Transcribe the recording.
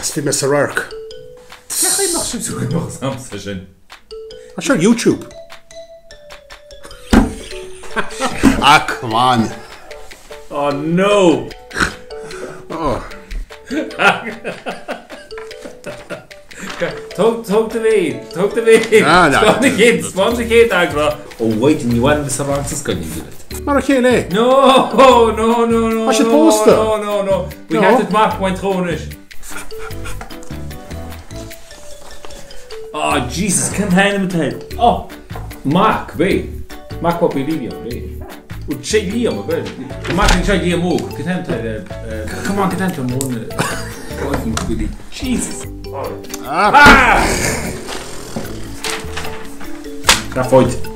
Is bhí mé sa radharc. Cén chaoi a mbeadh sibh suaimhneach san am sin? Tá sé ar YouTube. Ah, come on. Oh no! Oh. Tóg tóg do mhéar, tóg do mhéar. Ah, no. Spáin do chéad, spáin do chéad eagrán. Ó mhaidin ní bhaineann sa rang sa scoil ní bhíonn. Mar a chéile é. No, no, no, no. Tá siad no, pósta. No, no, no. We No. had it mac went home anois. Oh, Jesus, cén t-ainm atá air? Oh, Mac, bhí. Mac Bobby Liam, bhí. Ó, sé Liam, a bhí. Mac an sé Liam óg, cén t-ainm atá air? Come on, cén t-ainm atá air? Jesus. Ah! Ah! Seafóid.